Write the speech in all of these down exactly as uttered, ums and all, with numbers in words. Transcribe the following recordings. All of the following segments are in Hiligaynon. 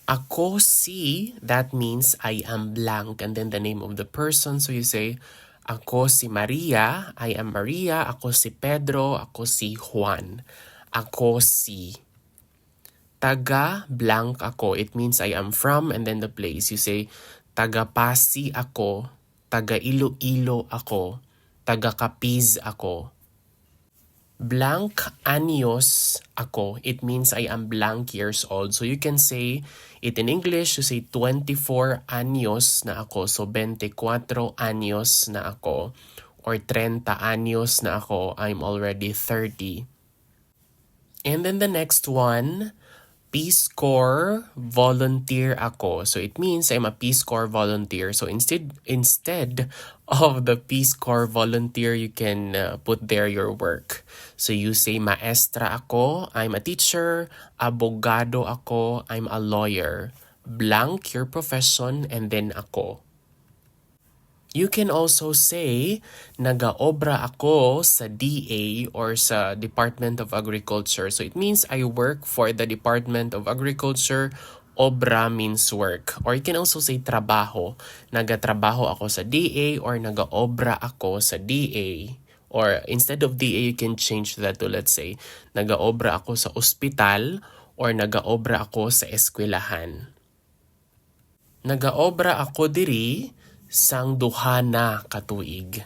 Ako si, that means I am blank, and then the name of the person. So you say, "Ako si Maria, I am Maria. Ako si Pedro, ako si Juan. Ako si." Taga blank ako. It means I am from, and then the place. You say, "Taga Pasi ako, taga Iloilo ako, taga Capiz ako." Blank anyos ako. It means I am blank years old. So you can say it in English, you say, "Twenty-four anyos na ako." So, twenty-four anyos na ako. Or, "Treinta anyos na ako." I'm already thirty. And then the next one, Peace Corps volunteer ako. So it means I'm a Peace Corps volunteer. So instead instead of the Peace Corps volunteer, you can uh, put there your work. So you say, "Maestra ako, I'm a teacher. Abogado ako, I'm a lawyer." Blank your profession and then ako. You can also say, "Nagaobra ako sa D A or sa Department of Agriculture." So it means I work for the Department of Agriculture. Obra means work. Or you can also say trabaho. "Nagatrabaho ako sa D A or nagaobra ako sa D A." Or instead of D A, you can change that to, let's say, "Nagaobra ako sa ospital or nagaobra ako sa eskwelahan." Nagaobra ako diri sang duha na ka tuig.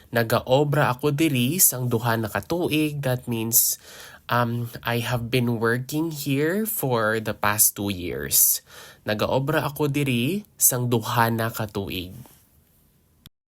Nagaobra ako diri sang duha na ka tuig. That means, um, I have been working here for the past two years. Nagaobra ako diri sang duha na ka tuig.